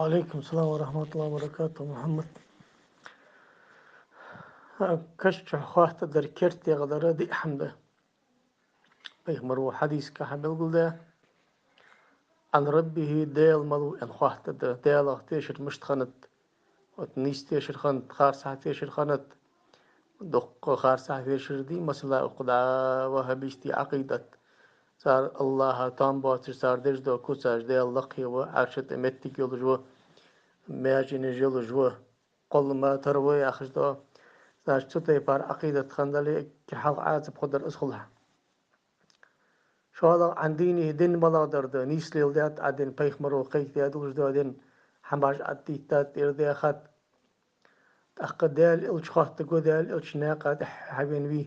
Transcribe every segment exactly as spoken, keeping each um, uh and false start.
وعليكم السلام ورحمة الله وبركاته, Мухьаммад. Каша чу хоаттадар, керттера дар диъ хӀама да. Пайхамара хьадисагахьа белгалдаь, عن ربه, Даьла малав аьнна хоаттадар, Даьлах тешар мишта хиннад, вот нийса тешар хиннад, харцахьа тешар хиннад, дукха харцахьа тешар дий, масала, укх дӀа ваххабистий Ӏакъидат. Цар АллахӀа тоам боацаш, цар деш дола куцаш, Даьла лакхе ва, Ӏарша тӀа моттиг йолаш ва, маьженаш йолаш ва, кхоллама тара ва яхаш дола. Значит, цу тайпара Ӏакъидат хиннадале, кхы хьалха Ӏазап хургдар из хулахь. ШоллагӀа, عن دينه, дин малагӀдар да, нийса леладаьд Ӏа дин, пайхамаро кхайкадаь долаш дола дин, хӀамаш Ӏаддийтад, тӀера даьхад. ТӀаккха Даьла элча хоаттаргва, Даьла элча наькъа тӀа хьавена вий,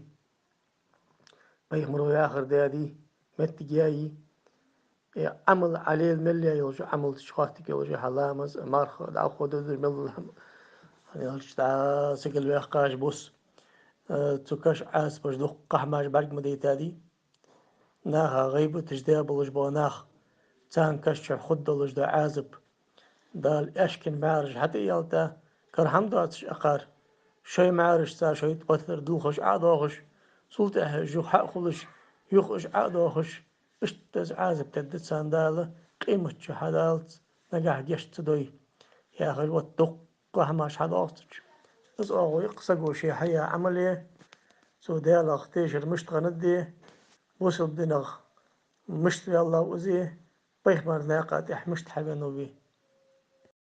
пайхамаро яхар даьдий, моттиг яьй. Э, Ӏамал Ӏа лела мел яь йолча Ӏамалца хоаттаргйолаш я хьа ламаз, марха, дӀахо дезаш мел дола хӀама. Хьан ялча дӀа сагал ваьккхаш бус. Э, цу каша Ӏазапаш дукха хӀамаш бӀарг ма дайтадий. Наха гӀийбаташ даь болаш бола нах, царна каша чу хургдолаш дола Ӏазап. Дала аьшкан маьраш хьатӀаялийта, кара хӀама доацаш акхар. Шоай маьрашца шоай тӀоттар дулхаш Ӏо а доахаш, цул тӀехьа уж юха хьа а хулаш, юха уж Ӏо а доахаш, иштта из Ӏазап тедда царна Дала, къематди хьадаллалца, нагахьа гешт ца дой, яхаш, вот дукха хӀамаш хьадоагӀа цу чу. Из оагӀув я-кх саго ше хьаяь Ӏамал а, цо Даьлах тешар мишта хиннад а, бусалба динах мишта ваьллав из а, пайхамара наькъа тӀа мишта хьавенав а.